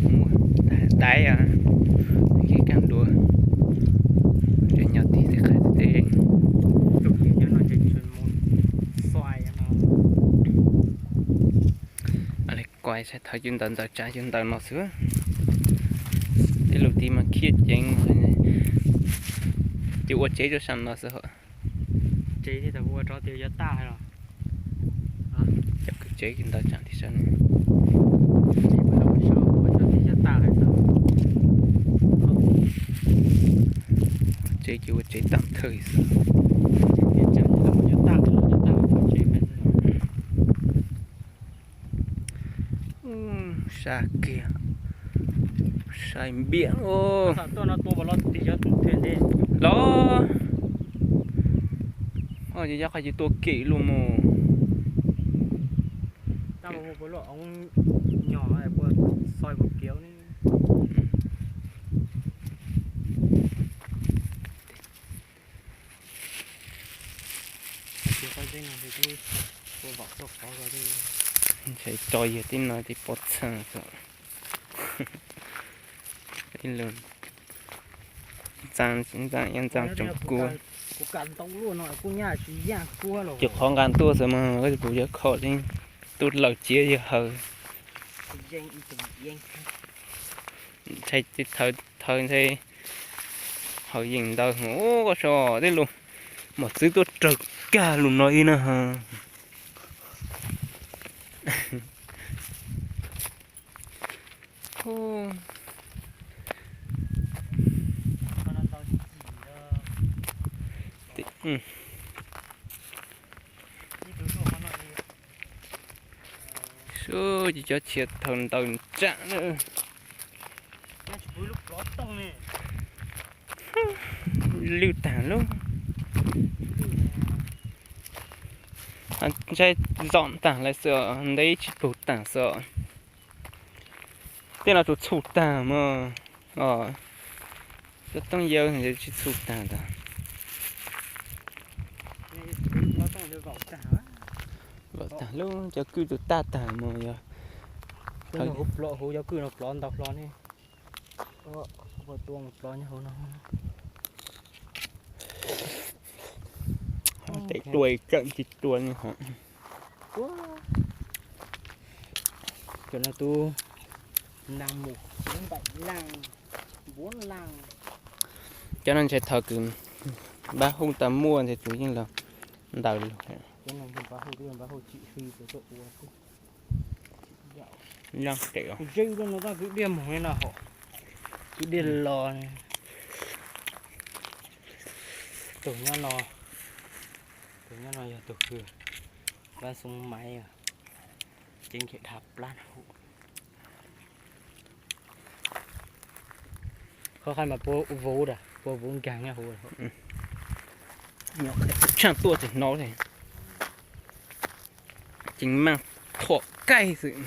Muaj tais os, kev kaj dua, nyob tim tej qhov tej. Kuv saib thaum cov ntawd ntawd tsav cov ntawd no xwb. Tej lus tid mas khiav ceev, ces ua tsev rau sam no xwb hos. Tsev thiaj tau ua rau tias yog tag los. Cov kwv tsev ntawd tsav tim sab no. Tsev ces ua tsev tam thawj xwb. Sab kiag, saib npiam os. Los, o, yog qhov yus tua kev luaj mus. Ntshai tso yawg tib no tib pob txha xwb. Ib lus ntxaa, ntxaa, ntxaa tsoom kuv. Ces qhov nqa tuaj xwb mas koj puas yuav kho li, tuaj laws ciav yawg hawv. Ntshai thawv ntshai hawv yeem ntawd. Ub, koj so tej lus mos txwv tuaj raws kag lus no ib na. Sub, cov tshia thaum ntawd ntsam na. Lwj tag lub, ntshai zom tag lawm xwb os, nteb tsis pug tag xwb os. Tej no tsuas txhum tag mog. Cov tooj yawg tsis txhum tag ntag. Vaum tag lub, cov kwj tus taj tag mog yog. Huv cov kwj no plov ntau hlo ne. Tua mus plov nyob hauv no. Tes tua tseem tsis tua li hos. Cov no tub nag mus npaim laj npuav laj. Cov no ntshai thaum kws npab hub tau muaj ntshai tus yeej los ntawd lug. Yeej tes zeb no kwj diaj moog li no hos, kwj diaj los. Tus nyob no, tus nyob no yog tus kws pab xoo maiv, ceeb nrhe dhab plab hauv. Qhov qhaib mas puab vuv, puab vuv nkaag nyob hauv. Tshaaj tuaj tsis hnov li, ceev maaj thom kaij xwb.